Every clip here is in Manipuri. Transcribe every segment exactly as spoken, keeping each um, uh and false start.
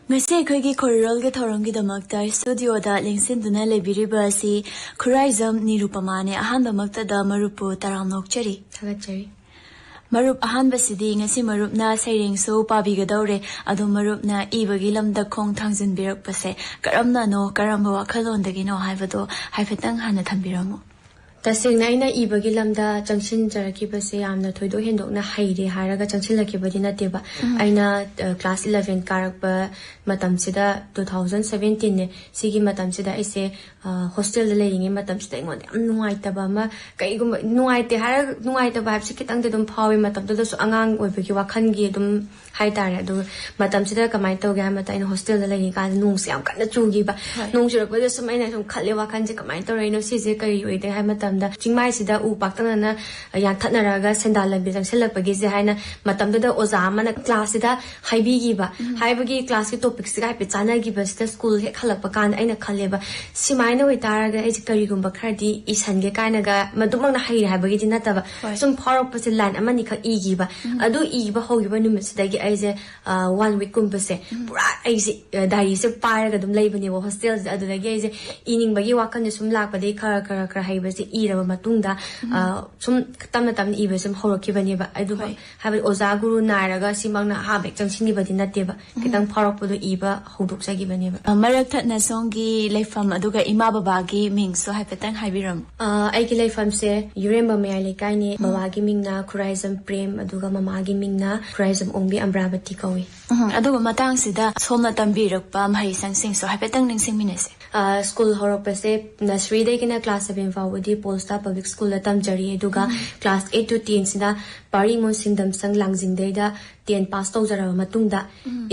ꯉꯁꯤ ꯑꯩꯈꯣꯏꯒꯤ ꯈꯣꯔꯤꯔꯣꯜꯒꯤ ꯊꯧꯔꯝꯒꯤꯗꯃꯛꯇ ꯁ꯭ꯇꯨꯗꯤꯑꯣꯗ ꯂꯦꯡꯁꯤꯟꯗꯨꯅ ꯂꯩꯕꯤꯔꯤꯕ ꯑꯁꯤ ꯈꯨꯔꯥꯏꯖꯝ ꯅꯤꯔꯨꯄꯃꯥꯅꯦ꯫ ꯑꯍꯥꯟꯕꯃꯛꯇꯗ ꯃꯔꯨꯞꯄꯨ ꯇꯔꯥꯝꯅ ꯑꯣꯛꯆꯔꯤ꯫ ꯊꯥꯒꯠꯆꯔꯤ꯫ ꯃꯔꯨꯞ, ꯑꯍꯥꯟꯕꯁꯤꯗꯤ ꯉꯁꯤ ꯃꯔꯨꯞꯅ ꯁꯩꯔꯦꯡꯁꯨ ꯄꯥꯕꯤꯒꯗꯧꯔꯦ꯫ ꯑꯗꯣ ꯃꯔꯨꯞꯅ ꯏꯕꯒꯤ ꯂꯝꯗ ꯈꯣꯡ ꯊꯥꯡꯖꯤꯟꯕꯤꯔꯛꯄꯁꯦ ꯀꯔꯝꯅꯅꯣ, ꯀꯔꯝꯕ ꯋꯥꯈꯜꯂꯣꯟꯗꯒꯤꯅꯣ ꯍꯥꯏꯕꯗꯣ ꯍꯥꯏꯐꯦꯠꯇꯪ ꯍꯥꯟꯅ ꯊꯝꯕꯤꯔꯝꯃꯨ꯫ ꯇꯁꯦꯡꯅ ꯑꯩꯅ ꯏꯕꯒꯤ ꯂꯝꯗ ꯆꯪꯁꯤꯟꯖꯔꯛꯈꯤꯕꯁꯦ ꯌꯥꯝꯅ ꯊꯣꯏꯗꯣꯛ ꯍꯦꯟꯗꯣꯛꯅ ꯍꯩꯔꯦ ꯍꯥꯏꯔꯒ ꯆꯪꯁꯤꯜꯂꯛꯈꯤꯕꯗꯤ ꯅꯠꯇꯦꯕ꯫ ꯑꯩꯅ, ꯑ, ꯀ꯭ꯂꯥꯁ ꯏꯂꯚꯦꯟ ꯀꯥꯔꯛꯄ ꯃꯇꯝꯁꯤꯗ, ꯇꯨ ꯊꯥꯎꯖꯟ ꯁꯕꯦꯟꯇꯤꯟꯅꯦ꯫ ꯁꯤꯒꯤ ꯃꯇꯝꯁꯤꯗ ꯑꯩꯁꯦ, ꯑ, ꯍꯣꯁꯇꯦꯜꯗ ꯂꯩꯔꯤꯉꯩ ꯃꯇꯝꯁꯤꯗ ꯑꯩꯉꯣꯟꯗ ꯌꯥꯝ ꯅꯨꯡꯉꯥꯏꯇꯕ ꯑꯃ, ꯀꯩꯒꯨꯝꯕ ꯅꯨꯡꯉꯥꯏꯇꯦ ꯍꯥꯏꯔꯒ, ꯅꯨꯡꯉꯥꯏꯇꯕ ꯍꯥꯏꯕꯁꯤ ꯈꯤꯇꯪꯗꯤ ꯑꯗꯨꯝ ꯐꯥꯎꯋꯤ꯫ ꯃꯇꯝꯗꯨꯗꯁꯨ ꯑꯉꯥꯡ ꯑꯣꯏꯕꯒꯤ ꯋꯥꯈꯜꯒꯤ ꯑꯗꯨꯝ ꯍꯥꯏꯇꯥꯔꯦ꯫ ꯑꯗꯨꯒ ꯃꯇꯝꯁꯤꯗ ꯀꯃꯥꯏꯅ ꯇꯧꯒꯦ ꯍꯥꯏꯕ ꯃꯇꯝꯗ, ꯑꯩꯅ ꯍꯣꯁꯇꯦꯜꯗ ꯂꯩꯔꯤꯀꯥꯟꯗ ꯅꯣꯡꯁꯦ ꯌꯥꯝ ꯀꯟꯅ ꯆꯨꯈꯤꯕ꯫ ꯍꯣꯏ꯫ ꯅꯣꯡ ꯆꯨꯔꯛꯄꯗ ꯁꯨꯝ ꯑꯩꯅ ꯁꯨꯝ ꯈꯜꯂꯦ, ꯋꯥꯈꯜꯁꯦ ꯀꯃꯥꯏꯅ ꯇꯧꯔꯛꯏꯅꯣ, ꯁꯤꯁꯦ ꯀꯔꯤ ꯑꯣꯏꯗꯦ ꯍꯥꯏꯕ ꯃꯇꯝꯗ, ꯆꯤꯡꯃꯥꯏꯁꯤꯗ ꯎ ꯄꯥꯛꯇꯛꯅꯅ ꯌꯥꯟꯊꯠꯅꯔꯒ ꯁꯦꯟꯗꯥꯟ ꯂꯝꯕꯤ ꯆꯪꯁꯤꯜꯂꯛꯄꯒꯤꯁꯦ ꯍꯥꯏꯅ ꯃꯇꯝꯗꯨꯗ ꯑꯣꯖꯥ ꯑꯃꯅ ꯀ꯭ꯂꯥꯁꯁꯤꯗ ꯍꯥꯏꯕꯤꯈꯤꯕ꯫ ꯍꯥꯏꯕꯒꯤ ꯀ꯭ꯂꯥꯁꯀꯤ ꯇꯣꯄꯤꯛꯁꯤꯒ ꯍꯥꯏꯐꯦꯠ ꯆꯥꯟꯅꯈꯤꯕꯁꯤꯗ ꯁ꯭ꯀꯨꯜ ꯍꯦꯛ ꯍꯜꯂꯛꯄ ꯀꯥꯟꯗ ꯑꯩꯅ ꯈꯜꯂꯦꯕ, ꯁꯤꯃꯥꯏꯅ ꯑꯣꯏꯇꯥꯔꯒꯗꯤ ꯑꯩꯁꯦ ꯀꯔꯤꯒꯨꯝꯕ ꯈꯔꯗꯤ ꯏꯁꯟꯒꯦ ꯀꯥꯏꯅꯒ, ꯃꯗꯨꯃꯛꯅ ꯍꯩꯔꯦ ꯍꯥꯏꯕꯒꯤꯗꯤ ꯅꯠꯇꯕ, ꯍꯣꯏ꯫ ꯁꯨꯝ ꯐꯥꯎꯔꯛꯄꯁꯦ ꯂꯥꯏꯟ ꯑꯃꯅꯤꯈꯛ ꯏꯈꯤꯕ꯫ ꯑꯗꯨ ꯏꯕ ꯍꯧꯈꯤꯕ ꯅꯨꯃꯤꯠꯁꯤꯗꯒꯤ ꯑꯩꯁꯦ, ꯑ, ꯋꯥꯟ ꯋꯤꯛꯀꯨꯝꯕꯁꯦ ꯄꯨꯔꯥ ꯑꯩꯁꯦ, ꯑ, ꯗꯥꯏꯔꯤꯁꯦ ꯄꯥꯏꯔꯒ ꯑꯗꯨꯝ ꯂꯩꯕꯅꯦꯕ ꯍꯣꯁꯇꯦꯜꯁꯤꯗ꯫ ꯑꯗꯨꯗꯒꯤ ꯑꯩꯁꯦ ꯏꯅꯤꯡꯕꯒꯤ ꯋꯥꯈꯜꯁꯦ ꯁꯨꯝ ꯂꯥꯛꯄꯗꯒꯤ ꯈꯔ ꯈꯔ ꯈꯔ ꯍꯩꯕꯁꯦ ꯏꯔꯕ ꯃꯇꯨꯡꯗ, ꯑ, ꯁꯨꯝ ꯇꯞꯅ ꯇꯞꯅ ꯏꯕ ꯁꯨꯝ ꯍꯧꯔꯛꯈꯤꯕꯅꯦꯕ꯫ ꯑꯗꯨꯒ ꯍꯣꯏ꯫ ꯍꯥꯏꯕꯗꯤ ꯑꯣꯖꯥ ꯒꯨꯔꯨ ꯅꯥꯏꯔꯒ ꯁꯤꯃꯛꯅ ꯑꯍꯥꯟꯕ ꯍꯦꯛ ꯆꯪꯁꯤꯟꯈꯤꯕꯗꯤ ꯅꯠꯇꯦꯕ꯫ ꯈꯤꯇꯪ ꯐꯥꯎꯔꯛꯄꯗꯣ ꯏꯕ ꯍꯧꯗꯣꯛꯆꯈꯤꯕꯅꯦꯕ꯫ ꯑ, ꯃꯔꯛ ꯊꯠꯅ ꯁꯣꯝꯒꯤ ꯂꯩꯐꯝ ꯑꯗꯨꯒ ꯏꯃꯥ ꯕꯕꯥꯒꯤ ꯃꯤꯡꯁꯨ ꯍꯥꯏꯐꯦꯠꯇꯪ ꯍꯥꯏꯕꯤꯔꯝꯃꯨ꯫ ꯑ, ꯑꯩꯒꯤ ꯂꯩꯐꯝꯁꯦ ꯌꯨꯔꯦꯝꯕ ꯃꯌꯥꯏ ꯂꯩꯀꯥꯏꯅꯦ꯫ ꯕꯕꯥꯒꯤ ꯃꯤꯡꯅ ꯈꯨꯔꯥꯏꯖꯝ ꯄ꯭ꯔꯦꯝ, ꯑꯗꯨꯒ ꯃꯃꯥꯒꯤ ꯃꯤꯡꯅ ꯈꯨꯔꯥꯏꯖꯝ ꯑꯣꯡꯕꯤ ꯑꯝꯕ꯭ꯔꯥꯕꯇꯤ ꯀꯧꯏ꯫ ꯎꯝ, ꯑꯗꯨꯒ ꯃꯇꯥꯡꯁꯤꯗ ꯁꯣꯝꯅ ꯇꯝꯕꯤꯔꯛꯄ ꯃꯍꯩꯁꯪꯁꯤꯡꯁꯨ ꯍꯥꯏꯐꯦꯠꯇꯪ ꯅꯤꯡꯁꯤꯡꯃꯤꯟꯅꯁꯦ꯫ ꯑ, ꯁ꯭ꯀꯨꯜ ꯍꯧꯔꯛꯄꯁꯦ ꯅꯁꯔꯤꯗꯒꯤꯅ ꯀ꯭ꯂꯥꯁ ꯁꯕꯦꯟ ꯐꯥꯎꯕꯗꯤ ꯄꯣꯜꯁꯇꯥ ꯄꯕ꯭ꯂꯤꯛ ꯁ꯭ꯀꯨꯜꯗ ꯇꯝꯖꯔꯤ, ꯑꯗꯨꯒ ꯀ꯭ꯂꯥꯁ ꯑꯩꯠ ꯇꯨ ꯇꯦꯟꯁꯤꯅ ꯄꯥꯔꯤ ꯏꯃꯣꯟ ꯁꯤꯡꯗꯝꯁꯪ ꯂꯥꯡꯖꯤꯡꯗꯩꯗ ꯇꯦꯟ ꯄꯥꯁ ꯇꯧꯖꯔꯕ ꯃꯇꯨꯡꯗ,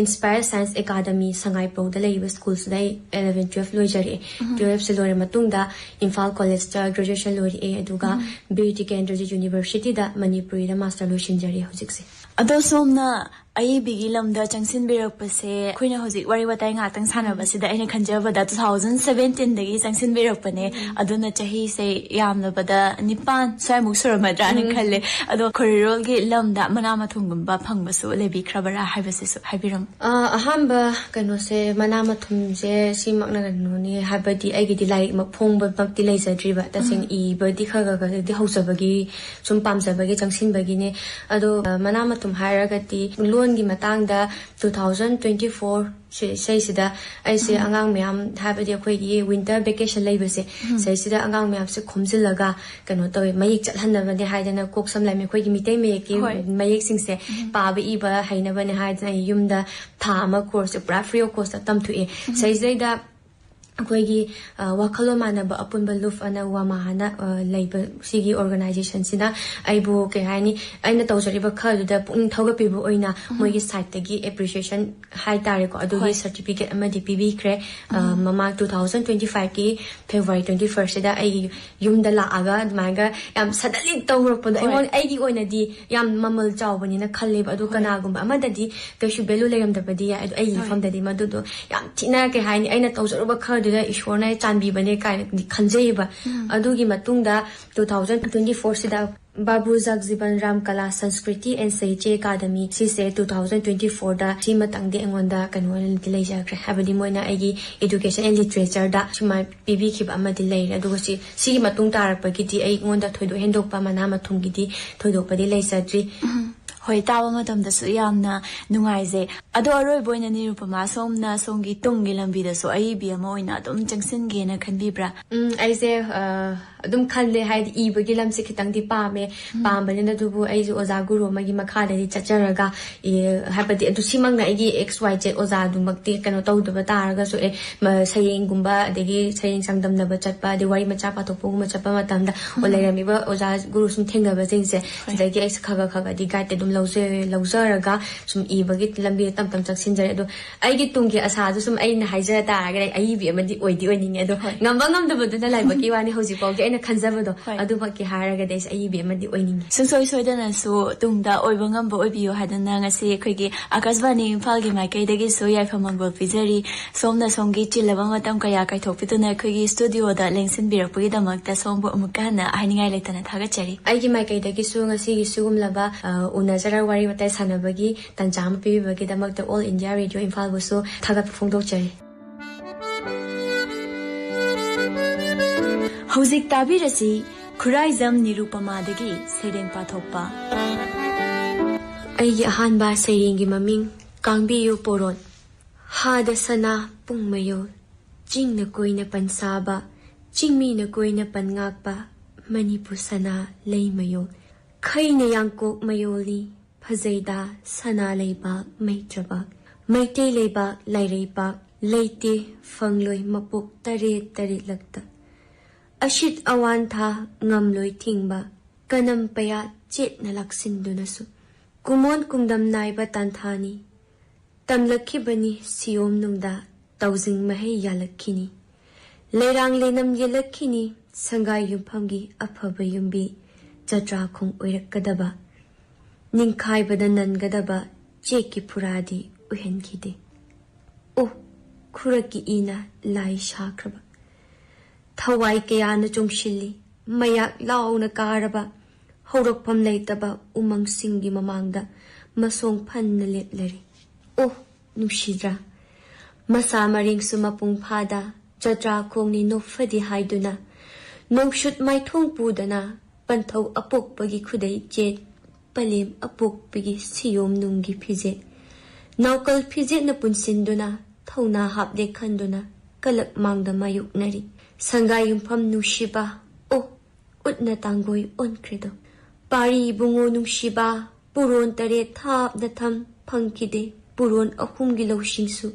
ꯏꯟꯁꯄꯥꯌꯔ ꯁꯥꯏꯟꯁ ꯑꯦꯀꯥꯗꯃꯤ ꯁꯉꯥꯏꯄ꯭ꯔꯧꯗ ꯂꯩꯔꯤꯕ ꯁ꯭ꯀꯨꯜꯁꯤꯗ ꯑꯩ ꯏꯂꯚꯦꯟ ꯇꯨꯋꯦꯜꯐ ꯂꯣꯏꯖꯔꯛꯑꯦ꯫ ꯇꯨꯋꯦꯜꯐꯁꯦ ꯂꯣꯏꯔ ꯃꯇꯨꯡꯗ ꯏꯝꯐꯥꯜ ꯀꯣꯂꯦꯖꯇ ꯒ꯭ꯔꯦꯖꯨꯑꯦꯁꯟ ꯂꯣꯏꯔꯛꯑꯦ, ꯑꯗꯨꯒ ꯕꯤꯔ ꯇꯤꯀꯦꯟꯗ꯭ꯔꯖꯤꯠ ꯌꯨꯅꯤꯚꯔꯁꯤꯇꯤꯗ ꯃꯅꯤꯄꯨꯔꯤꯗ ꯃꯥꯁꯇꯔ ꯂꯣꯏꯁꯤꯟꯖꯔꯤ ꯍꯧꯖꯤꯛꯁꯦ꯫ ꯑꯗꯣ ꯁꯣꯝꯅ ꯑꯏꯕꯤꯒꯤ ꯂꯝꯗ ꯆꯪꯁꯤꯟꯕꯤꯔꯛꯄꯁꯦ ꯑꯩꯈꯣꯏꯅ ꯍꯧꯖꯤꯛ ꯋꯥꯔꯤ ꯋꯥꯇꯥꯏ ꯉꯥꯛꯇꯪ ꯁꯥꯟꯅꯕꯁꯤꯗ ꯑꯩꯅ ꯈꯟꯖꯕꯗ two thousand seventeen ꯗꯒꯤ ꯆꯪꯁꯤꯟꯕꯤꯔꯛꯄꯅꯦ꯫ ꯑꯗꯨꯅ ꯆꯍꯤꯁꯦ ꯌꯥꯝꯂꯕꯗ ꯅꯤꯄꯥꯟ ꯁ꯭ꯋꯥꯏꯃꯨꯛ ꯁꯨꯔꯝꯃꯗ꯭ꯔꯥꯅ ꯈꯜꯂꯦ꯫ ꯑꯗꯣ ꯈꯣꯔꯤꯔꯣꯜꯒꯤ ꯂꯝꯗ ꯃꯅꯥ ꯃꯊꯨꯝꯒꯨꯝꯕ ꯐꯪꯕꯁꯨ ꯂꯩꯕꯤꯈ꯭ꯔꯕꯔꯥ ꯍꯥꯏꯕꯁꯤꯁꯨ ꯍꯥꯏꯕꯤꯔꯝꯃꯨ꯫ ꯑ, ꯑꯍꯥꯟꯕ ꯀꯩꯅꯣꯁꯦ, ꯃꯅꯥ ꯃꯊꯨꯝꯁꯦ ꯁꯤꯃꯛꯅ ꯀꯩꯅꯣꯅꯤ ꯍꯥꯏꯕꯗꯤ ꯑꯩꯒꯤꯗꯤ ꯂꯥꯏꯔꯤꯛꯃꯛ ꯐꯣꯡꯕꯃꯛꯇꯤ ꯂꯩꯖꯗ꯭ꯔꯤꯕ꯫ ꯇꯁꯦꯡꯅ ꯏꯕꯗꯤ ꯈꯔ ꯈꯔ ꯈꯔꯗꯤ ꯍꯧꯖꯕꯒꯤ, ꯁꯨꯝ ꯄꯥꯝꯖꯕꯒꯤ ꯆꯪꯁꯤꯟꯕꯒꯤꯅꯦ꯫ ꯑꯗꯣ, ꯑ, ꯃꯅꯥ ꯃꯊꯨꯝ ꯍꯥꯏꯔꯒꯗꯤ ꯂꯣꯟꯒꯤ ꯃꯇꯥꯡꯗ two thousand twenty four ꯁꯤ-, ꯁꯤꯁꯤꯗ ꯑꯩꯁꯦ ꯑꯉꯥꯡ ꯃꯌꯥꯝ, ꯍꯥꯏꯕꯗꯤ ꯑꯩꯈꯣꯏꯒꯤ winter vacation ꯂꯩꯕꯁꯦ, ꯁꯤꯁꯤꯗ ꯑꯉꯥꯡ ꯃꯌꯥꯝꯁꯦ ꯈꯣꯝꯖꯤꯜꯂꯒ ꯀꯩꯅꯣ ꯇꯧꯋꯦ, ꯃꯌꯦꯛ ꯆꯠꯍꯟꯅꯕꯅꯦ ꯍꯥꯏꯗꯅ, ꯀꯣꯛ ꯁꯝ ꯂꯥꯏ ꯃꯤ ꯑꯩꯈꯣꯏꯒꯤ ꯃꯤꯇꯩ ꯃꯌꯦꯛꯀꯤ ꯃꯌꯦꯛꯁꯤꯡꯁꯦ ꯄꯥꯕ ꯏꯕ ꯍꯩꯅꯕꯅꯦ ꯍꯥꯏꯗꯅ ꯑꯩ ꯌꯨꯝꯗ ꯊꯥ ꯑꯃ course ꯁꯦ ꯄꯨꯔꯥ free of cost ꯇ ꯇꯝꯊꯣꯛꯑꯦ꯫ ꯁꯤꯁꯤꯗꯩꯗ ꯑꯩꯈꯣꯏꯒꯤ, ꯑ, ꯋꯥꯈꯜꯂꯣꯟ ꯃꯥꯟꯅꯕ ꯑꯄꯨꯟꯕ ꯂꯨꯞ ꯑꯅ ꯋꯥꯃꯥ ꯍꯥꯏꯅ, ꯑ, ꯂꯩꯕ ꯁꯤꯒꯤ organization ꯁꯤꯅ ꯑꯩꯕꯨ, ꯀꯩ ꯍꯥꯏꯅꯤ, ꯑꯩꯅ ꯇꯧꯖꯔꯤꯕ ꯈꯔꯗꯨꯗ ꯄꯨꯛꯅꯤꯡ ꯊꯧꯒꯠꯄꯤꯕ ꯑꯣꯏꯅ ꯃꯣꯏꯒꯤ side ꯇꯒꯤ appreciation ꯍꯥꯏꯇꯥꯔꯦꯀꯣ, ꯑꯗꯨꯒꯤ certificate ꯑꯃꯗꯤ ꯄꯤꯕꯤꯈ꯭ꯔꯦ꯫ ꯑ, ꯃꯃꯥꯡ two thousand twenty five ꯀꯤ February twenty first ꯁꯤꯗ ꯑꯩꯒꯤ ꯌꯨꯝꯗ ꯂꯥꯛꯑꯒ ꯑꯗꯨꯃꯥꯏꯅ ꯌꯥꯝ suddenly ꯇꯧꯔꯛꯄꯗꯣ ꯑꯩꯉꯣꯟꯗ, ꯑꯩꯒꯤ ꯑꯣꯏꯅꯗꯤ ꯌꯥꯝ ꯃꯃꯜ ꯆꯥꯎꯕꯅꯤꯅ ꯈꯜꯂꯦꯕ꯫ ꯑꯗꯣ ꯀꯅꯥꯒꯨꯝꯕ ꯑꯃꯗꯗꯤ ꯀꯩꯁꯨ value ꯂꯩꯔꯝꯗꯕꯗꯤ ꯌꯥꯏ, ꯑꯗꯣ ꯑꯩꯒꯤ ꯃꯐꯝꯗꯗꯤ ꯃꯗꯨꯗꯣ ꯌꯥꯝ ꯊꯤꯅ, ꯀꯩ ꯍꯥꯏꯅꯤ, ꯑꯩꯅ ꯇꯧꯖꯔꯨꯕ ꯈꯔꯗꯨꯗ ꯏꯁꯣꯔꯅ ꯆꯥꯟꯕꯤꯕꯅꯦ ꯀꯥꯏꯅꯗꯤ ꯈꯟꯖꯩꯌꯦꯕ꯫ ꯑꯗꯨꯒꯤ ꯃꯇꯨꯡꯗ two thousand twenty four ꯁꯤꯗ ꯕꯥꯕꯨ ꯖꯒꯖꯤꯕꯟ ꯔꯥꯝ ꯀꯂꯥ ꯁꯪꯁꯀ꯭ꯔꯤꯇꯤ ꯑꯦꯟ ꯁꯥꯍꯤꯇ꯭ꯌ ꯑꯦꯀꯥꯗꯃꯤ, ꯁꯤꯁꯦ two thousand twenty four ꯗ ꯁꯤꯃꯇꯪꯗꯤ ꯑꯩꯉꯣꯟꯗ ꯀꯩꯅꯣ ꯑꯣꯏꯅꯗꯤ ꯂꯩꯖꯈ꯭ꯔꯦ, ꯍꯥꯏꯕꯗꯤ ꯃꯣꯏꯅ ꯑꯩꯒꯤ education and literature ꯗ ꯁꯨꯃꯥꯏꯅ ꯄꯤꯕꯤꯈꯤꯕ ꯑꯃꯗꯤ ꯂꯩꯔꯦ꯫ ꯑꯗꯨꯒ ꯁꯤ, ꯁꯤꯒꯤ ꯃꯇꯨꯡ ꯇꯥꯔꯛꯄꯒꯤꯗꯤ ꯑꯩ ꯑꯩꯉꯣꯟꯗ ꯊꯣꯏꯗꯣꯛ ꯍꯦꯟꯗꯣꯛꯄ ꯃꯅꯥ ꯃꯊꯨꯝꯒꯤꯗꯤ ꯊꯣꯏꯗꯣꯛꯄꯗꯤ ꯂꯩꯖꯗ꯭ꯔꯤ꯫ ꯍꯣꯏ, ꯇꯥꯕ ꯃꯇꯝꯗꯁꯨ ꯌꯥꯝꯅ ꯅꯨꯡꯉꯥꯏꯖꯩ꯫ ꯑꯗꯣ ꯑꯔꯣꯏꯕ ꯑꯣꯏꯅ ꯅꯤꯔꯨꯄꯃꯥ, ꯁꯣꯝꯅ ꯁꯣꯝꯒꯤ ꯇꯨꯡꯒꯤ ꯂꯝꯕꯤꯗꯁꯨ ꯑꯏꯕꯤ ꯑꯃ ꯑꯣꯏꯅ ꯑꯗꯨꯝ ꯆꯪꯁꯤꯟꯒꯦꯅ ꯈꯟꯕꯤꯕ꯭ꯔꯥ? ꯎꯝ, ꯑꯩꯁꯦ, ꯑ, ꯑꯗꯨꯝ ꯈꯜꯂꯦ, ꯍꯥꯏꯗꯤ ꯏꯕꯒꯤ ꯂꯝꯁꯦ ꯈꯤꯇꯪꯗꯤ ꯄꯥꯝꯃꯦ꯫ ꯄꯥꯝꯕꯅꯤꯅ ꯑꯗꯨꯕꯨ ꯑꯩꯁꯨ ꯑꯣꯖꯥ ꯒꯨꯔꯨ ꯑꯃꯒꯤ ꯃꯈꯥꯗꯗꯤ ꯆꯠꯆꯔꯒ, ꯑꯦ, ꯍꯥꯏꯕꯗꯤ ꯑꯗꯨ ꯁꯤꯃꯛꯅ ꯑꯩꯒꯤ X Y Z ꯑꯣꯖꯥꯗꯨꯃꯛꯇꯤ ꯀꯩꯅꯣ ꯇꯧꯗꯕ ꯇꯥꯔꯒꯁꯨ, ꯑꯦ, ꯃ-, ꯁꯩꯔꯦꯡꯒꯨꯝꯕ, ꯑꯗꯒꯤ ꯁꯩꯔꯦꯡ ꯆꯥꯡꯗꯝꯅꯕ ꯆꯠꯄ, ꯑꯗꯩ ꯋꯥꯔꯤ ꯃꯆꯥ ꯄꯥꯊꯣꯛꯄꯒꯨꯝꯕ ꯆꯠꯄ ꯃꯇꯝꯗ, ꯑꯣ, ꯂꯩꯔꯝꯃꯤꯕ ꯑꯣꯖꯥ ꯒꯨꯔꯨ ꯁꯨꯝ ꯊꯦꯡꯅꯕꯁꯤꯡꯁꯦ, ꯁꯤꯗꯒꯤ ꯑꯩꯁꯦ ꯈꯔ ꯈꯔ ꯈꯔ ꯈꯔꯗꯤ guide ꯑꯗꯨꯝ ꯂꯧꯖ-, ꯂꯧꯖꯔꯒ ꯁꯨꯝ ꯏꯕꯒꯤ ꯂꯝꯕꯤꯗ ꯇꯞ ꯇꯞ ꯆꯪꯁꯤꯟꯖꯔꯦ꯫ ꯑꯗꯣ ꯑꯩꯒꯤ ꯇꯨꯡꯒꯤ ꯑꯁꯥꯗꯨ ꯁꯨꯝ ꯑꯩꯅ ꯍꯥꯏꯖ ꯇꯥꯔꯒꯗꯤ, ꯑꯩ ꯑꯏꯕꯤ ꯑꯃꯗꯤ ꯑꯣꯏꯗꯤ ꯑꯣꯏꯅꯤꯡꯉꯦ꯫ ꯑꯗꯣ ꯉꯝꯕ ꯉꯝꯗꯕꯗꯨꯅ ꯂꯥꯏꯕꯛꯀꯤ ꯋꯥꯅꯤ꯫ ꯍꯧꯖꯤꯛ ꯐꯥꯎꯗꯤ ꯑꯩꯅ ꯈꯟꯖꯕꯗꯣ, ꯍꯣꯏ꯫ ꯑꯗꯨꯃꯛꯀꯤ ꯍꯥꯏꯔꯒꯗꯤ ꯑꯩꯁꯦ ꯑꯏꯕꯤ ꯑꯃꯗꯤ ꯑꯣꯏꯅꯤꯡꯉꯤ꯫ ꯁꯨꯡꯁꯣꯏ ꯁꯣꯏꯗꯅꯁꯨ ꯇꯨꯡꯗ ꯑꯣꯏꯕ ꯉꯝꯕ ꯑꯣꯏꯕꯤꯌꯨ ꯍꯥꯏꯗꯅ ꯉꯁꯤ ꯑꯩꯈꯣꯏꯒꯤ ꯑꯀꯥꯁꯕꯥꯅꯤ ꯏꯝꯐꯥꯜꯒꯤ ꯃꯥꯏꯀꯩꯗꯒꯤꯁꯨ ꯌꯥꯏꯐ ꯃꯪꯒꯣꯜ ꯄꯤꯖꯔꯤ꯫ ꯁꯣꯝꯅ ꯁꯣꯝꯒꯤ ꯆꯤꯜꯂꯕ ꯃꯇꯝ ꯀꯌꯥ ꯀꯥꯏꯊꯣꯛꯄꯤꯗꯨꯅ ꯑꯩꯈꯣꯏꯒꯤ ꯁ꯭ꯇꯨꯗꯤꯑꯣꯗ ꯂꯦꯡꯁꯤꯟꯕꯤꯔꯛꯄꯒꯤꯗꯃꯛꯇ ꯁꯣꯝꯕꯨ ꯑꯃꯨꯛꯀ ꯍꯟꯅ ꯍꯥꯏꯅꯤꯡꯉꯥꯏ ꯂꯩꯇꯅ ꯊꯥꯒꯠꯆꯔꯤ꯫ ꯑꯩꯒꯤ ꯃꯥꯏꯀꯩꯗꯒꯤꯁꯨ ꯉꯁꯤꯒꯤ ꯁꯤꯒꯨꯝꯂꯕ, ꯑ, ꯎꯅꯖꯔ ꯋꯥꯔꯤ ꯋꯥꯇꯥꯏ ꯁꯥꯟꯅꯕꯒꯤ ꯇꯥꯟꯖꯥ ꯑꯃ ꯄꯤꯕꯤꯕꯒꯤꯗꯃꯛꯇ All India Radio ꯏꯝꯐꯥꯜꯕꯨꯁꯨ ꯊꯥꯒꯠꯄ ꯐꯣꯡꯗꯣꯛꯆꯔꯤ꯫ ꯍꯧꯖꯤꯛ ꯇꯥꯕꯤꯔꯁꯤ ꯈꯨꯔꯥꯏꯖꯝ ꯅꯤꯔꯨꯄꯃꯥꯗꯒꯤ ꯁꯩꯔꯦꯡ ꯄꯥꯊꯣꯛꯄ꯫ ꯑꯩꯒꯤ ꯑꯍꯥꯟꯕ ꯁꯩꯔꯦꯡꯒꯤ ꯃꯃꯤꯡ ꯀꯥꯡꯕꯤꯌꯨ ꯄꯣꯔꯣꯟ꯫ ꯍꯥꯗ ꯁꯅꯥ ꯄꯨꯡ ꯃꯌꯣꯜ, ꯆꯤꯡꯅ ꯀꯣꯏꯅ ꯄꯟꯁꯥꯕ, ꯆꯤꯡꯃꯤꯅ ꯀꯣꯏꯅ ꯄꯟꯉꯥꯛꯄ, ꯃꯅꯤꯄꯨꯔ ꯁꯅꯥ ꯂꯩꯃꯌꯣꯜ꯫ ꯈꯩꯅ ꯌꯥꯡꯀꯣꯛ ꯃꯌꯣꯜꯅꯤ, ꯐꯖꯩꯗ ꯁꯅꯥ ꯂꯩꯕꯥꯛ ꯃꯩꯇ꯭ꯔꯕꯥꯛ꯫ ꯃꯩꯇꯩ ꯂꯩꯕꯥꯛ ꯂꯥꯏꯔꯩꯕꯥꯛ, ꯂꯩꯇꯦ ꯐꯪꯂꯣꯏ ꯃꯄꯣꯛ ꯇꯔꯦꯠ ꯇꯔꯦꯠꯂꯛꯇ꯫ ꯑꯁꯤꯠ ꯑꯋꯥꯟꯊꯥ ꯉꯝꯂꯣꯏ ꯊꯤꯡꯕ, ꯀꯅꯝ ꯄꯌꯥ ꯆꯦꯠꯅ ꯂꯥꯛꯁꯤꯟꯗꯨꯅꯁꯨ꯫ ꯀꯨꯃꯣꯟ ꯀꯨꯝꯗꯝ ꯅꯥꯏꯕ ꯇꯥꯟꯊꯥꯅꯤ, ꯇꯝꯂꯛꯈꯤꯕꯅꯤ ꯁꯤꯌꯣꯝ ꯅꯨꯡꯗ ꯇꯧꯖꯤꯡ ꯃꯍꯩ ꯌꯥꯜꯂꯛꯈꯤꯅꯤ꯫ ꯂꯩꯔꯥꯡ ꯂꯩꯅꯝ ꯌꯦꯜꯂꯛꯈꯤꯅꯤ ꯁꯪꯒꯥꯏ ꯌꯨꯝꯐꯝꯒꯤ ꯑꯐꯕ ꯌꯨꯝꯕꯤ, ꯖꯇ꯭ꯔꯥ ꯈꯣꯡ ꯑꯣꯏꯔꯛꯀꯗꯕ꯫ ꯅꯤꯡꯈꯥꯏꯕꯗ ꯅꯟꯒꯗꯕ ꯆꯦꯛꯀꯤ ꯐꯨꯔꯥꯗꯤ ꯑꯣꯏꯍꯟꯈꯤꯗꯦ꯫ ꯑꯣ, ꯈꯨꯔꯛꯀꯤ ꯏꯅ ꯂꯥꯏ ꯁꯥꯈ꯭ꯔꯕ꯫ ꯊꯋꯥꯏ ꯀꯌꯥꯅ ꯆꯣꯡꯁꯤꯜꯂꯤ, ꯃꯌꯥꯛ ꯂꯥꯎꯅ ꯀꯥꯔꯕ, ꯍꯧꯔꯛꯐꯝ ꯂꯩꯇꯕ ꯎꯃꯪꯁꯤꯡꯒꯤ ꯃꯃꯥꯡꯗ ꯃꯁꯣꯡ ꯐꯟꯅ ꯂꯦꯞꯂꯔꯤ꯫ ꯑꯣ, ꯅꯨꯡꯁꯤꯗ꯭ꯔꯥ? ꯃꯁꯥ ꯃꯔꯦꯡꯁꯨ ꯃꯄꯨꯡ ꯐꯥꯗ, ꯖꯇ꯭ꯔꯥ ꯈꯣꯡꯅꯤ ꯅꯣꯛꯐꯗꯤ ꯍꯥꯏꯗꯨꯅ, ꯅꯣꯡꯁꯨꯠ ꯃꯥꯏꯊꯣꯡ ꯄꯨꯗꯅ, ꯄꯟꯊꯧ ꯑꯄꯣꯛꯄꯒꯤ ꯈꯨꯗꯩ ꯆꯦꯠ, ꯄꯂꯦꯝ ꯑꯄꯣꯛꯄꯒꯤ ꯁꯤꯌꯣꯝ ꯅꯨꯡꯒꯤ ꯐꯤꯖꯦꯠ, ꯅꯥꯎꯀꯜ ꯐꯤꯖꯦꯠꯅ ꯄꯨꯟꯁꯤꯟꯗꯨꯅ, ꯊꯧꯅꯥ ꯍꯥꯞꯂꯦ ꯈꯟꯗꯨꯅ, ꯀꯂꯛ ꯃꯥꯡꯗ ꯃꯥꯌꯣꯛꯅꯔꯤ꯫ ꯁꯪꯒꯥꯏ ꯌꯨꯝꯐꯝ ꯅꯨꯡꯁꯤꯕ, ꯑꯣ, ꯎꯠꯅ ꯇꯥꯡꯒꯣꯏ ꯑꯣꯟꯈ꯭ꯔꯦꯗꯣ꯫ ꯄꯥꯔꯤ ꯏꯕꯨꯡꯉꯣ ꯅꯨꯡꯁꯤꯕ, ꯄꯨꯔꯣꯟ ꯇꯔꯦꯠ ꯊꯥꯞꯅ ꯊꯝ ꯐꯪꯈꯤꯗꯦ, ꯄꯨꯔꯣꯟ ꯑꯍꯨꯝꯒꯤ ꯂꯧꯁꯤꯡꯁꯨ꯫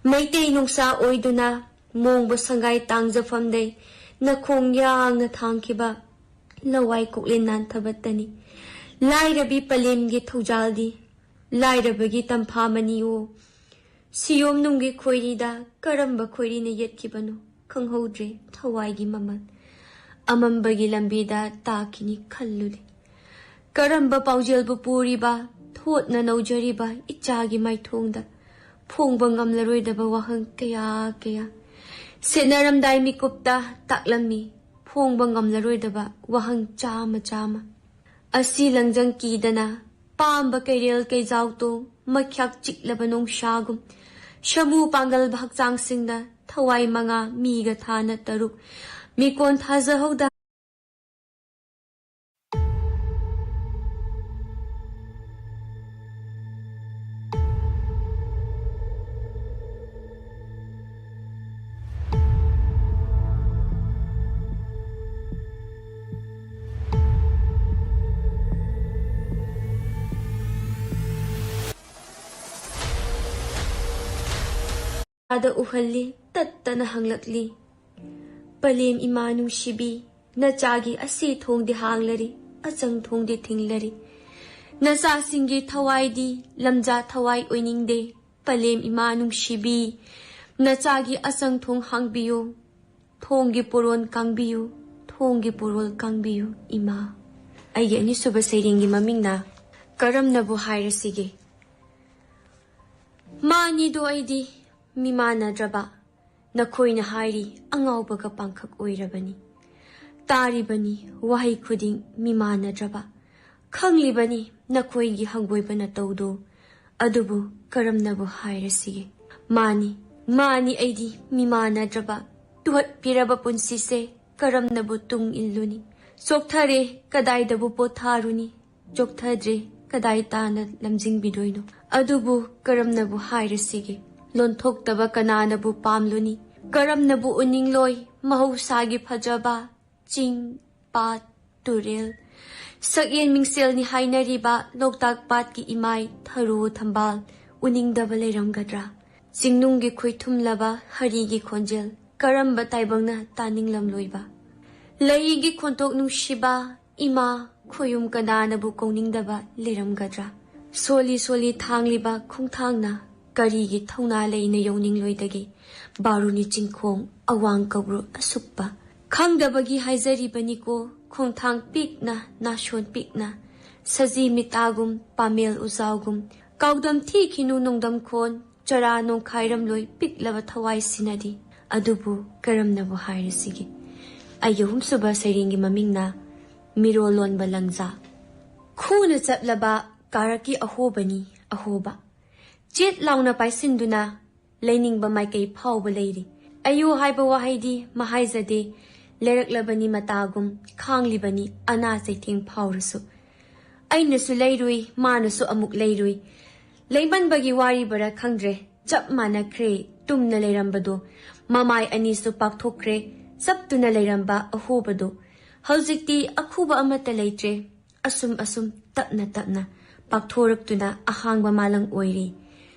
ꯃꯩꯇꯩ ꯅꯨꯡꯁꯥ ꯑꯣꯏꯗꯨꯅ, ꯃꯣꯡꯕ ꯁꯪꯒꯥꯏ ꯇꯥꯡꯖꯐꯝꯗꯩ ꯅꯈꯣꯡ ꯌꯥꯡꯅ ꯊꯥꯡꯈꯤꯕ ꯂꯋꯥꯏ ꯀꯣꯛꯂꯦꯟ ꯅꯥꯟꯊꯕꯇꯅꯤ꯫ ꯂꯥꯏꯔꯕꯤ ꯄꯂꯦꯝꯒꯤ ꯊꯧꯖꯥꯜꯗꯤ ꯂꯥꯏꯔꯕꯒꯤ ꯇꯝꯐꯥ ꯃꯅꯤꯑꯣ꯫ ꯁꯤꯌꯣꯝ ꯅꯨꯡꯒꯤ ꯈꯣꯏꯔꯤꯗ ꯀꯔꯝꯕ ꯈꯣꯏꯔꯤꯅ ꯌꯦꯠꯈꯤꯕꯅꯣ ꯈꯪꯍꯧꯗ꯭ꯔꯦ ꯊꯋꯥꯏꯒꯤ ꯃꯃꯜ꯫ ꯑꯃꯝꯕꯒꯤ ꯂꯝꯕꯤꯗ ꯇꯥꯈꯤꯅꯤ ꯈꯜꯂꯨꯗꯦ꯫ ꯀꯔꯝꯕ ꯄꯥꯎꯖꯦꯜꯕꯨ ꯄꯨꯔꯤꯕ, ꯊꯣꯠꯅ ꯅꯧꯖꯔꯤꯕ ꯏꯆꯥꯒꯤ ꯃꯥꯏꯊꯣꯡꯗ ꯐꯣꯡꯕ ꯉꯝꯂꯔꯣꯏꯗꯕ ꯋꯥꯍꯪ ꯀꯌꯥ ꯀꯌꯥ ꯁꯦꯟꯅꯔꯝꯗꯥꯏ ꯃꯤꯀꯨꯞꯇ ꯇꯥꯛꯂꯝꯃꯤ, ꯐꯣꯡꯕ ꯉꯝꯂꯔꯣꯏꯗꯕ ꯋꯥꯍꯪ ꯆꯥꯝꯃ ꯆꯥꯝꯃ꯫ ꯑꯁꯤ ꯂꯪꯖꯪ ꯀꯤꯗꯅ, ꯄꯥꯝꯕ ꯀꯩꯔꯦꯜ ꯀꯩꯖꯥꯎꯇꯣ ꯃꯈ꯭ꯌꯥꯛ ꯆꯤꯛꯂꯕ ꯅꯣꯡꯁꯥꯒꯨꯝ, ꯁꯃꯨ ꯄꯥꯡꯒꯜꯕ ꯍꯛꯆꯥꯡꯁꯤꯡꯗ ꯊꯋꯥꯏ ꯃꯉꯥ, ꯃꯤꯒ ꯊꯥꯅ ꯇꯔꯨꯛ, ꯃꯤꯀꯣꯟ ꯊꯥꯖꯍꯧꯗ꯫ ꯑꯗ ꯎꯍꯜꯂꯤ, ꯇꯠꯇꯅ ꯍꯪꯂꯛꯂꯤ, "ꯄꯂꯦꯝ ꯏꯃꯥ ꯅꯨꯡꯁꯤꯕꯤ, ꯅꯆꯥꯒꯤ ꯑꯁꯤ ꯊꯣꯡꯗꯤ ꯍꯥꯡꯂꯔꯤ, ꯑꯆꯪ ꯊꯣꯡꯗꯤ ꯊꯤꯡꯂꯔꯤ꯫ ꯅꯆꯥꯁꯤꯡꯒꯤ ꯊꯋꯥꯏꯗꯤ ꯂꯝꯖꯥ ꯊꯋꯥꯏ ꯑꯣꯏꯅꯤꯡꯗꯦ꯫ ꯄꯂꯦꯝ ꯏꯃꯥ ꯅꯨꯡꯁꯤꯕꯤ, ꯅꯆꯥꯒꯤ ꯑꯆꯪ ꯊꯣꯡ ꯍꯥꯡꯕꯤꯌꯨ, ꯊꯣꯡꯒꯤ ꯄꯣꯔꯣꯟ ꯀꯥꯡꯕꯤꯌꯨ, ꯊꯣꯡꯒꯤ ꯄꯣꯔꯣꯜ ꯀꯥꯡꯕꯤꯌꯨ ꯏꯃꯥ"꯫ ꯑꯩꯒꯤ ꯑꯅꯤꯁꯨꯕ ꯁꯩꯔꯦꯡꯒꯤ ꯃꯃꯤꯡꯅ "ꯀꯔꯝꯅꯕꯨ ꯍꯥꯏꯔꯁꯤꯒꯦ"꯫ ꯃꯥꯅꯤꯗꯣ ꯑꯩꯗꯤ ꯃꯤꯃꯥꯟꯅꯗ꯭ꯔꯕ, ꯅꯈꯣꯏꯅ ꯍꯥꯏꯔꯤ ꯑꯉꯥꯎꯕꯒ ꯄꯥꯡꯈꯛ ꯑꯣꯏꯔꯕꯅꯤ꯫ ꯇꯥꯔꯤꯕꯅꯤ ꯋꯥꯍꯩ ꯈꯨꯗꯤꯡ ꯃꯤꯃꯥꯟꯅꯗ꯭ꯔꯕ, ꯈꯪꯂꯤꯕꯅꯤ ꯅꯈꯣꯏꯒꯤ ꯍꯪꯒꯣꯏꯕ ꯅꯇꯧꯗꯣ, ꯑꯗꯨꯕꯨ ꯀꯔꯝꯅꯕꯨ ꯍꯥꯏꯔꯁꯤꯒꯦ? ꯃꯥꯅꯤ, ꯃꯥꯅꯤ ꯑꯩꯗꯤ ꯃꯤꯃꯥꯟꯅꯗ꯭ꯔꯕ, ꯇꯨꯍꯠꯄꯤꯔꯕ ꯄꯨꯟꯁꯤꯁꯦ ꯀꯔꯝꯅꯕꯨ ꯇꯨꯡ ꯏꯜꯂꯨꯅꯤ? ꯆꯣꯛꯊꯔꯦ, ꯀꯗꯥꯏꯗꯕꯨ ꯄꯣꯊꯥꯔꯨꯅꯤ? ꯆꯣꯛꯊꯗ꯭ꯔꯦ, ꯀꯗꯥꯏ ꯇꯥꯅ ꯂꯝꯖꯤꯡꯕꯤꯗꯣꯏꯅꯣ? ꯑꯗꯨꯕꯨ ꯀꯔꯝꯅꯕꯨ ꯍꯥꯏꯔꯁꯤꯒꯦ? ꯂꯣꯟꯊꯣꯛꯇꯕ ꯀꯅꯥꯅꯕꯨ ꯄꯥꯝꯂꯨꯅꯤ? ꯀꯔꯝꯅꯕꯨ ꯎꯅꯤꯡꯂꯣꯏ ꯃꯍꯧꯁꯥꯒꯤ ꯐꯖꯕ ꯆꯤꯡ, ꯄꯥꯠ, ꯇꯨꯔꯦꯜ? ꯁꯛꯌꯦꯟ ꯃꯤꯡꯁꯦꯜꯅꯤ ꯍꯥꯏꯅꯔꯤꯕ ꯂꯣꯛꯇꯥꯛ ꯄꯥꯠꯀꯤ ꯏꯃꯥꯏ, ꯊꯔꯣ ꯊꯝꯕꯥꯜ ꯎꯅꯤꯡꯗꯕ ꯂꯩꯔꯝꯒꯗ꯭ꯔꯥ? ꯆꯤꯡꯅꯨꯡꯒꯤ ꯈꯣꯏꯊꯨꯝꯂꯕ ꯍꯔꯤꯒꯤ ꯈꯣꯟꯖꯦꯜ ꯀꯔꯝꯕ ꯇꯥꯏꯕꯪꯅ ꯇꯥꯅꯤꯡꯂꯝꯂꯣꯏꯕ? ꯂꯩꯒꯤ ꯈꯣꯟꯊꯣꯛ ꯅꯨꯡꯁꯤꯕ ꯏꯃꯥ, ꯈꯣꯌꯨꯝ ꯀꯅꯥꯅꯕꯨ ꯀꯧꯅꯤꯡꯗꯕ ꯂꯩꯔꯝꯒꯗ꯭ꯔꯥ? ꯁꯣꯜꯂꯤ ꯁꯣꯜꯂꯤ ꯊꯥꯡꯂꯤꯕ ꯈꯣꯡꯊꯥꯡꯅ ꯀꯔꯤꯒꯤ ꯊꯧꯅꯥ ꯂꯩꯅ ꯌꯧꯅꯤꯡꯂꯣꯏꯗꯒꯦ? ꯕꯥꯔꯨꯅꯤ ꯆꯤꯡꯈꯣꯡ ꯑꯋꯥꯡ ꯀꯧꯕ꯭ꯔꯨ ꯑꯁꯨꯛꯄ ꯈꯪꯗꯕꯒꯤ ꯍꯥꯏꯖꯔꯤꯕꯅꯤꯀꯣ, ꯈꯣꯡꯊꯥꯡ ꯄꯤꯛꯅ, ꯅꯥꯁꯣꯟ ꯄꯤꯛꯅ, ꯁꯖꯤ ꯃꯤꯇꯥꯒꯨꯝ, ꯄꯥꯃꯦꯜ ꯎꯖꯥꯎꯒꯨꯝ, ꯀꯥꯎꯗꯝ ꯊꯤꯈꯤꯅꯨ ꯅꯣꯡꯗꯝꯈꯣꯟ, ꯆꯔꯥ ꯅꯣꯡꯈꯥꯏꯔꯝꯂꯣꯏ ꯄꯤꯛꯂꯕ ꯊꯋꯥꯏꯁꯤꯅꯗꯤ꯫ ꯑꯗꯨꯕꯨ ꯀꯔꯝꯅꯕꯨ ꯍꯥꯏꯔꯁꯤꯒꯦ? ꯑꯩꯒꯤ ꯑꯍꯨꯝꯁꯨꯕ ꯁꯩꯔꯦꯡꯒꯤ ꯃꯃꯤꯡꯅ ꯃꯤꯔꯣꯜ ꯂꯣꯟꯕ ꯂꯪꯖꯥ꯫ ꯈꯨꯅ ꯆꯠꯂꯕ ꯀꯥꯔꯛꯀꯤ ꯑꯍꯣꯕꯅꯤ, ꯑꯍꯣꯕ꯫ ꯆꯦꯠ ꯂꯥꯎꯅ ꯄꯥꯏꯁꯤꯟꯗꯨꯅ ꯂꯩꯅꯤꯡꯕ ꯃꯥꯏꯀꯩ ꯐꯥꯎꯕ ꯂꯩꯔꯤ꯫ ꯑꯌꯣ ꯍꯥꯏꯕ ꯋꯥꯍꯩꯗꯤ ꯃꯍꯥꯏꯖꯗꯦ, ꯂꯩꯔꯛꯂꯕꯅꯤ ꯃꯇꯥꯒꯨꯝ, ꯈꯥꯡꯂꯤꯕꯅꯤ ꯑꯅꯥ ꯆꯩꯊꯦꯡ ꯐꯥꯎꯔꯁꯨ꯫ ꯑꯩꯅꯁꯨ ꯂꯩꯔꯨꯏ, ꯃꯥꯅꯁꯨ ꯑꯃꯨꯛ ꯂꯩꯔꯨꯏ꯫ ꯂꯩꯃꯟꯕꯒꯤ ꯋꯥꯔꯤꯕꯔꯥ ꯈꯪꯗ꯭ꯔꯦ, ꯆꯞ ꯃꯥꯟꯅꯈ꯭ꯔꯦ ꯇꯨꯝꯅ ꯂꯩꯔꯝꯕꯗꯣ꯫ ꯃꯃꯥꯏ ꯑꯅꯤꯁꯨ ꯄꯥꯛꯊꯣꯛꯈ꯭ꯔꯦ ꯆꯞꯇꯨꯅ ꯂꯩꯔꯝꯕ ꯑꯍꯣꯕꯗꯣ꯫ ꯍꯧꯖꯤꯛꯇꯤ ꯑꯈꯨꯕ ꯑꯃꯠꯇ ꯂꯩꯇ꯭ꯔꯦ꯫ ꯑꯁꯨꯝ ꯑꯁꯨꯝ ꯇꯞꯅ ꯇꯞꯅ ꯄꯥꯛꯊꯣꯔꯛꯇꯨꯅ ꯑꯍꯥꯡꯕ ꯃꯥꯂꯪ ꯑꯣꯏꯔꯦ꯫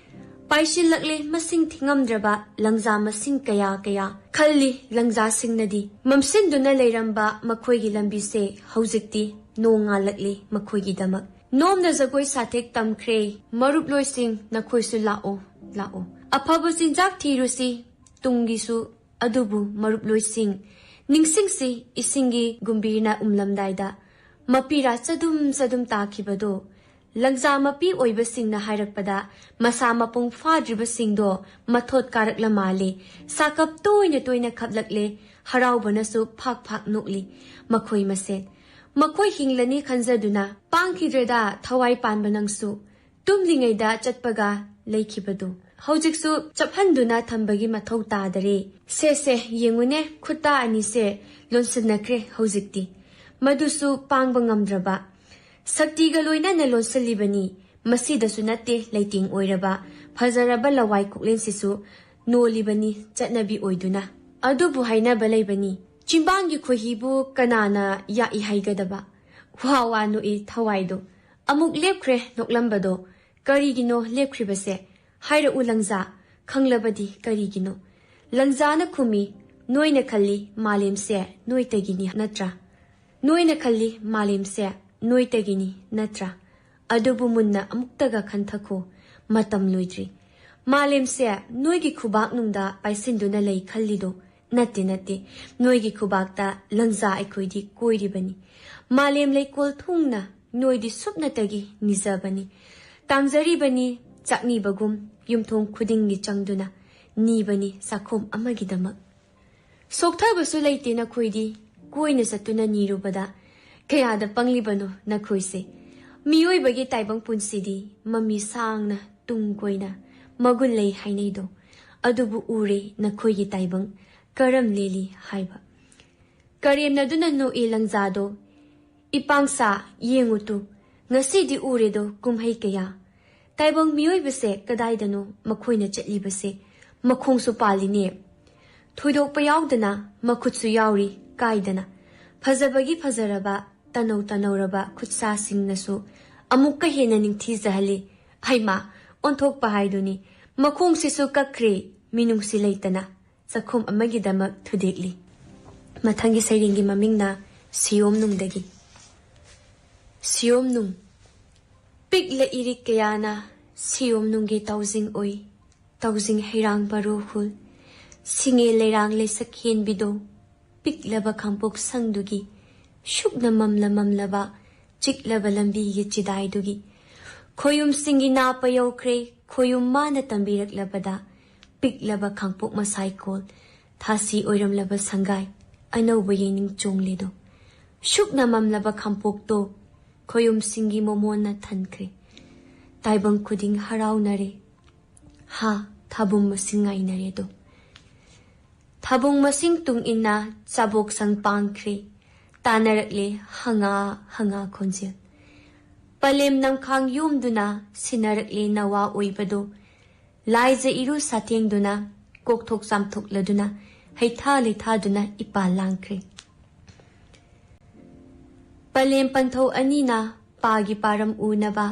ꯄꯥꯏꯁꯤꯜꯂꯛꯂꯦ ꯃꯁꯤꯡ ꯊꯤꯉꯝꯗ꯭ꯔꯕ ꯂꯪꯖꯥ ꯃꯁꯤꯡ ꯀꯌꯥ ꯀꯌꯥ꯫ ꯈꯜꯂꯤ ꯂꯪꯖꯥꯁꯤꯡꯅꯗꯤ, ꯃꯝꯁꯤꯟꯗꯨꯅ ꯂꯩꯔꯝꯕ ꯃꯈꯣꯏꯒꯤ ꯂꯝꯕꯤꯁꯦ ꯍꯧꯖꯤꯛꯇꯤ ꯅꯣꯡ ꯉꯥꯜꯂꯛꯂꯦ ꯃꯈꯣꯏꯒꯤꯗꯃꯛ꯫ ꯅꯣꯝꯅ ꯖꯒꯣꯏ ꯁꯥꯊꯦꯛ ꯇꯝꯈ꯭ꯔꯦ꯫ ꯃꯔꯨꯞꯂꯣꯏꯁꯤꯡ, ꯅꯈꯣꯏꯁꯨ ꯂꯥꯛꯑꯣ, ꯂꯥꯛꯑꯣ꯫ ꯑꯐꯕ ꯆꯤꯟꯖꯥꯛ ꯊꯤꯔꯨꯁꯤ ꯇꯨꯡꯒꯤꯁꯨ꯫ ꯑꯗꯨꯕꯨ ꯃꯔꯨꯞꯂꯣꯏꯁꯤꯡ, ꯅꯤꯡꯁꯤꯡꯁꯤ, ꯏꯁꯤꯡꯒꯤ ꯒꯨꯝꯕꯤꯔꯅ ꯎꯝꯂꯝꯗꯥꯏꯗ ꯃꯄꯤꯔꯥ ꯆꯗꯨꯝ ꯆꯗꯨꯝ ꯇꯥꯈꯤꯕꯗꯣ꯫ ꯂꯪꯖꯥ ꯃꯄꯤ ꯑꯣꯏꯕꯁꯤꯡꯅ ꯍꯥꯏꯔꯛꯄꯗ, ꯃꯁꯥ ꯃꯄꯨꯡ ꯐꯥꯗ꯭ꯔꯤꯕꯁꯤꯡꯗꯣ ꯃꯊꯣꯠ ꯀꯥꯔꯛꯂ ꯃꯥꯜꯂꯦ꯫ ꯁꯥꯀꯞ ꯇꯣꯏꯅ ꯇꯣꯏꯅ ꯈꯞꯂꯛꯂꯦ꯫ ꯍꯔꯥꯎꯕꯅꯁꯨ ꯐꯥꯛ ꯐꯥꯛ ꯅꯣꯛꯂꯤ ꯃꯈꯣꯏ ꯃꯁꯦꯟ꯫ ꯃꯈꯣꯏ ꯍꯤꯡꯂꯅꯤ ꯈꯟꯖꯗꯨꯅ, ꯄꯥꯡꯈꯤꯗ꯭ꯔꯦꯗ ꯊꯋꯥꯏ ꯄꯥꯟꯕ ꯅꯪꯁꯨ꯫ ꯇꯨꯝꯂꯤꯉꯩꯗ ꯆꯠꯄꯒ ꯂꯩꯈꯤꯕꯗꯨ꯫ ꯍꯧꯖꯤꯛꯁꯨ ꯆꯞꯍꯟꯗꯨꯅ ꯊꯝꯕꯒꯤ ꯃꯊꯧ ꯇꯥꯗꯔꯦ꯫ ꯁꯦ, ꯁꯦ, ꯌꯦꯡꯉꯨꯅꯦ, ꯈꯨꯠꯇ ꯑꯅꯤꯁꯦ ꯂꯣꯟꯁꯤꯟꯅꯈ꯭ꯔꯦ ꯍꯧꯖꯤꯛꯇꯤ꯫ ꯃꯗꯨꯁꯨ ꯄꯥꯡꯕ ꯉꯝꯗ꯭ꯔꯕ꯫ ꯁꯛꯇꯤꯒ ꯂꯣꯏꯅꯅ ꯂꯣꯟꯁꯤꯜꯂꯤꯕꯅꯤ꯫ ꯃꯁꯤꯗꯁꯨ ꯅꯠꯇꯦ ꯂꯩꯇꯦꯡ ꯑꯣꯏꯔꯕ, ꯐꯖꯔꯕ ꯂꯋꯥꯏ ꯀꯣꯛꯂꯦꯟꯁꯤꯁꯨ ꯅꯣꯜꯂꯤꯕꯅꯤ ꯆꯠꯅꯕꯤ ꯑꯣꯏꯗꯨꯅ꯫ ꯑꯗꯨꯕꯨ ꯍꯥꯏꯅꯕ ꯂꯩꯕꯅꯤ, ꯆꯤꯝꯕꯥꯡꯒꯤ ꯈꯣꯏꯍꯤꯕꯨ ꯀꯅꯥꯅ ꯌꯥꯛꯏ ꯍꯥꯏꯒꯗꯕ? ꯋꯥ ꯋꯥ ꯅꯣꯛꯏ ꯊꯋꯥꯏꯗꯣ꯫ ꯑꯃꯨꯛ ꯂꯦꯞꯈ꯭ꯔꯦ ꯅꯣꯛꯂꯝꯕꯗꯣ꯫ ꯀꯔꯤꯒꯤꯅꯣ ꯂꯦꯞꯈ꯭ꯔꯤꯕꯁꯦ? ꯍꯥꯏꯔꯛꯎ ꯂꯪꯖꯥ, ꯈꯪꯂꯕꯗꯤ ꯀꯔꯤꯒꯤꯅꯣ? ꯂꯪꯖꯥꯅ ꯈꯨꯝꯃꯤ, ꯅꯣꯏꯅ ꯈꯜꯂꯤ ꯃꯥꯂꯦꯝꯁꯦ ꯅꯣꯏꯇꯒꯤꯅꯤ ꯅꯠꯇ꯭ꯔꯥ? ꯅꯣꯏꯅ ꯈꯜꯂꯤ ꯃꯥꯂꯦꯝꯁꯦ ꯅꯣꯏꯇꯒꯤꯅꯤ ꯅꯠꯇ꯭ꯔꯥ? ꯑꯗꯨꯕꯨ ꯃꯨꯟꯅ ꯑꯃꯨꯛꯇꯒ ꯈꯟꯊꯈꯣ, ꯃꯇꯝ ꯂꯣꯏꯗ꯭ꯔꯤ꯫ ꯃꯥꯂꯦꯝꯁꯦ ꯅꯣꯏꯒꯤ ꯈꯨꯕꯥꯛꯅꯨꯡꯗ ꯄꯥꯏꯁꯤꯟꯗꯨꯅ ꯂꯩ ꯈꯜꯂꯤꯗꯣ ꯅꯠꯇꯦ, ꯅꯠꯇꯦ, ꯅꯣꯏꯒꯤ ꯈꯨꯕꯥꯛꯇ ꯂꯪꯖꯥ ꯑꯩꯈꯣꯏꯗꯤ ꯀꯣꯏꯔꯤꯕꯅꯤ꯫ ꯃꯥꯂꯦꯝ ꯂꯩꯀꯣꯜ ꯊꯨꯡꯅ ꯅꯣꯏꯗꯤ ꯁꯨꯞꯅꯇꯒꯤ ꯅꯤꯖꯕꯅꯤ꯫ ꯇꯥꯡꯖꯔꯤꯕꯅꯤ, ꯆꯥꯛꯅꯤꯕꯒꯨꯝ ꯌꯨꯝꯊꯣꯡ ꯈꯨꯗꯤꯡꯒꯤ ꯆꯪꯗꯨꯅ ꯅꯤꯕꯅꯤ ꯆꯥꯛꯈꯣꯝ ꯑꯃꯒꯤꯗꯃꯛ꯫ ꯁꯣꯛꯊꯕꯁꯨ ꯂꯩꯇꯦ ꯅꯈꯣꯏꯗꯤ, ꯀꯣꯏꯅ ꯆꯠꯇꯨꯅ ꯅꯤꯔꯨꯕꯗ꯫ ꯀꯌꯥꯗ ꯄꯪꯂꯤꯕꯅꯣ ꯅꯈꯣꯏꯁꯦ꯫ ꯃꯤꯑꯣꯏꯕꯒꯤ ꯇꯥꯏꯕꯪ ꯄꯨꯟꯁꯤꯗꯤ ꯃꯃꯤ ꯁꯥꯡꯅ ꯇꯨꯡ ꯀꯣꯏꯅ ꯃꯒꯨꯟ ꯂꯩ ꯍꯥꯏꯅꯩꯗꯣ꯫ ꯑꯗꯨꯕꯨ ꯎꯔꯦ ꯅꯈꯣꯏꯒꯤ ꯇꯥꯏꯕꯪ ꯀꯔꯝ ꯂꯦꯜꯂꯤ ꯍꯥꯏꯕ꯫ ꯀꯔꯦꯝꯅꯗꯨꯅ ꯅꯣꯛꯏ ꯂꯪꯖꯥꯗꯣ꯫ ꯏꯄꯥꯡꯁꯥ, ꯌꯦꯡꯉꯨ ꯇꯨ, ꯉꯁꯤꯗꯤ ꯎꯔꯦꯗꯣ ꯀꯨꯝꯍꯩ ꯀꯌꯥ꯫ ꯇꯥꯏꯕꯪ ꯃꯤꯑꯣꯏꯕꯁꯦ ꯀꯗꯥꯏꯗꯅꯣ ꯃꯈꯣꯏꯅ ꯆꯠꯂꯤꯕꯁꯦ꯫ ꯃꯈꯣꯡꯁꯨ ꯄꯥꯜꯂꯤꯅꯦ꯫ ꯊꯣꯏꯗꯣꯛꯄ ꯌꯥꯎꯗꯅ ꯃꯈꯨꯠꯁꯨ ꯌꯥꯎꯔꯤ ꯀꯥꯏꯗꯅ꯫ ꯐꯖꯕꯒꯤ ꯐꯖꯔꯕ, ꯇꯅꯧ ꯇꯅꯧꯔꯕ ꯈꯨꯠꯁꯥꯁꯤꯡꯅꯁꯨ ꯑꯃꯨꯛꯀ ꯍꯦꯟꯅ ꯅꯤꯡꯊꯤꯖꯍꯜꯂꯤ꯫ ꯍꯩꯃꯥ, ꯑꯣꯟꯊꯣꯛꯄ ꯍꯥꯏꯗꯨꯅꯤ꯫ ꯃꯈꯣꯡꯁꯤꯁꯨ ꯀꯛꯈ꯭ꯔꯦ, ꯃꯤꯅꯨꯡꯁꯤ ꯂꯩꯇꯅ꯫ ꯆꯥꯛꯈꯨꯝ ꯑꯃꯒꯤꯗꯃꯛ ꯊꯨꯗꯦꯛꯂꯤ꯫ ꯃꯊꯪꯒꯤ ꯁꯩꯔꯦꯡꯒꯤ ꯃꯃꯤꯡꯅ ꯁꯤꯌꯣꯝ ꯅꯨꯡꯗꯒꯤ꯫ ꯁꯤꯌꯣꯝ ꯅꯨꯡ꯫ ꯄꯤꯛꯂ ꯏꯔꯤꯛ ꯀꯌꯥꯅ ꯁꯤꯌꯣꯝ ꯅꯨꯡꯒꯤ ꯇꯥꯎꯖꯤꯡ ꯑꯣꯏ꯫ ꯇꯥꯎꯖꯤꯡ ꯍꯩꯔꯥꯡ ꯕꯔꯣ ꯍꯨꯜ꯫ ꯁꯤꯡꯉꯦ ꯂꯩꯔꯥꯡ ꯂꯩꯁꯛ ꯍꯦꯟꯕꯤꯗꯣ꯫ ꯄꯤꯛꯂꯕ ꯈꯥꯡꯄꯣꯛ ꯁꯪꯗꯨꯒꯤ ꯁꯨꯛꯅ ꯃꯝꯂ ꯃꯝꯂꯕ ꯆꯤꯛꯂꯕ ꯂꯝꯕꯤꯒꯤ ꯆꯤꯗꯥꯏꯗꯨꯒꯤ꯫ ꯈꯣꯌꯨꯝꯁꯤꯡꯒꯤ ꯅꯥꯄ ꯌꯧꯈ꯭ꯔꯦ, ꯈꯣꯌꯨꯝ ꯃꯥꯅ ꯇꯝꯕꯤꯔꯛꯂꯕꯗ꯫ ꯄꯤꯛꯂꯕ ꯈꯥꯡꯄꯣꯛ ꯃꯁꯥꯏꯀꯣꯜ ꯊꯥꯁꯤ ꯑꯣꯏꯔꯝꯂꯕ ꯁꯪꯒꯥꯏ ꯑꯅꯧꯕ ꯌꯦꯡꯅꯤꯡ ꯆꯣꯡꯂꯦꯗꯣ꯫ ꯁꯨꯛꯅ ꯃꯝꯂꯕ ꯈꯥꯡꯄꯣꯛꯇꯣ ꯈꯣꯌꯨꯝꯁꯤꯡꯒꯤ ꯃꯣꯃꯣꯟꯅ ꯊꯟꯈ꯭ꯔꯦ꯫ ꯇꯥꯏꯕꯪ ꯈꯨꯗꯤꯡ ꯍꯔꯥꯎꯅꯔꯦ꯫ ꯍꯥ, ꯊꯥꯕꯨꯡ ꯃꯁꯤꯡ ꯉꯥꯏꯅꯔꯦꯗꯣ꯫ ꯊꯥꯕꯨꯡ ꯃꯁꯤꯡ ꯇꯨꯡ ꯏꯟꯅ ꯆꯥꯕꯣꯛ ꯁꯪ ꯄꯥꯡꯈ꯭ꯔꯦ꯫ ꯇꯥꯅꯔꯛꯂꯦ ꯍꯉꯥ ꯍꯉꯥ ꯈꯣꯟꯖꯦꯜ꯫ ꯄꯂꯦꯝ ꯅꯝꯈꯥꯡ ꯌꯣꯝꯗꯨꯅ ꯁꯤꯟꯅꯔꯛꯂꯦ ꯅꯋꯥ ꯑꯣꯏꯕꯗꯣ꯫ ꯂꯥꯏꯖ ꯏꯔꯨ ꯁꯥꯊꯦꯡꯗꯨꯅ, ꯀꯣꯛꯊꯣꯛ ꯆꯥꯝꯊꯣꯛꯂꯗꯨꯅ, ꯍꯩꯊꯥ ꯂꯩꯊꯥꯗꯨꯅ ꯏꯄꯥ ꯂꯥꯡꯈ꯭ꯔꯦ꯫ ꯄꯂꯦꯝ ꯄꯟꯊꯧ ꯑꯅꯤꯅ ꯄꯥꯒꯤ ꯄꯥꯔꯝ ꯎꯅꯕ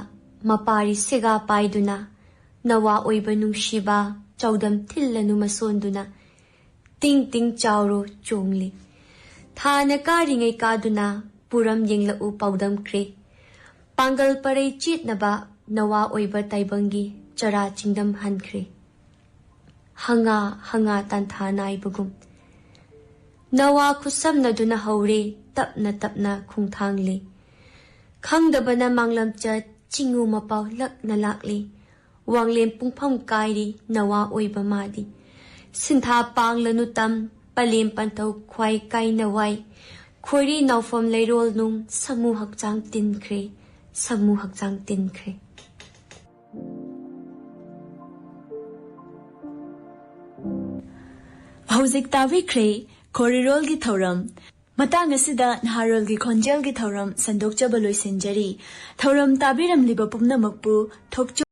ꯃꯄꯥꯔꯤ ꯁꯦꯒꯥ ꯄꯥꯏꯗꯨꯅ, ꯅꯋꯥ ꯑꯣꯏꯕ ꯅꯨꯡꯁꯤꯕ ꯆꯥꯎꯗꯝ ꯊꯤꯜꯂꯅꯨ ꯃꯁꯣꯟꯗꯨꯅ, ꯇꯤꯡ ꯇꯤꯡ ꯆꯥꯎꯔꯣ ꯆꯣꯡꯂꯤ꯫ ꯊꯥꯅ ꯀꯥꯔꯤꯉꯩ ꯀꯥꯗꯨꯅ ꯄꯨꯔꯝ ꯌꯦꯡꯂꯛꯎ ꯄꯥꯎꯗꯝꯈ꯭ꯔꯦ꯫ ꯄꯥꯡꯒꯜ ꯄꯔꯩ ꯆꯦꯠꯅꯕ ꯅꯋꯥ ꯑꯣꯏꯕ ꯇꯥꯏꯕꯪꯒꯤ ꯆꯔꯥ ꯆꯤꯡꯗꯝ ꯍꯟꯈ꯭ꯔꯦ꯫ ꯍꯉꯥ ꯍꯉꯥ ꯇꯥꯟꯊꯥ ꯅꯥꯏꯕꯒꯨꯝ ꯅꯋꯥ ꯈꯨꯠꯁꯝꯅꯗꯨꯅ ꯍꯧꯔꯦ, ꯇꯞꯅ ꯇꯞꯅ ꯈꯣꯡꯊꯥꯡꯂꯤ꯫ ꯈꯪꯗꯕꯅ ꯃꯥꯡꯂꯝꯆꯠ, ꯆꯤꯡꯉꯨ ꯃꯄꯥꯎ ꯂꯛꯅ ꯂꯥꯛꯂꯤ꯫ ꯋꯥꯡꯂꯦꯟ ꯄꯨꯡꯐꯝ ꯀꯥꯏꯔꯤ, ꯅꯋꯥ ꯑꯣꯏꯕ ꯃꯥꯗꯤ꯫ ꯁꯤꯟꯊꯥ ꯄꯥꯡꯂꯅꯨ ꯇꯝ, ꯄꯂꯦꯝ ꯄꯟꯊꯧ ꯈ꯭ꯋꯥꯏ ꯀꯥꯏꯅ ꯋꯥꯏ꯫ ꯈꯣꯏꯔꯤ ꯅꯥꯎꯐꯝ ꯂꯩꯔꯣꯜ ꯅꯨꯡ, ꯁꯃꯨ ꯍꯛꯆꯥꯡ ꯇꯤꯟꯈ꯭ꯔꯦ, ꯁꯃꯨ ꯍꯛꯆꯥꯡ ꯇꯤꯟꯈ꯭ꯔꯦ꯫ ꯍꯧꯖꯤꯛ ꯇꯥꯕꯤꯈ꯭ꯔꯦ ꯈꯣꯔꯤꯔꯣꯜꯒꯤ ꯊꯧꯔꯝ꯫ ꯃꯇꯥꯡ ꯑꯁꯤꯗ ꯅꯍꯥꯔꯣꯜꯒꯤ ꯈꯣꯟꯖꯦꯜꯒꯤ ꯊꯧꯔꯝ ꯁꯟꯗꯣꯛꯆꯕ ꯂꯣꯏꯁꯤꯟꯖꯔꯤ꯫ ꯊꯧꯔꯝ ꯇꯥꯕꯤꯔꯝꯂꯤꯕ ꯄꯨꯝꯅꯃꯛꯄꯨ ꯊꯣꯛꯆ-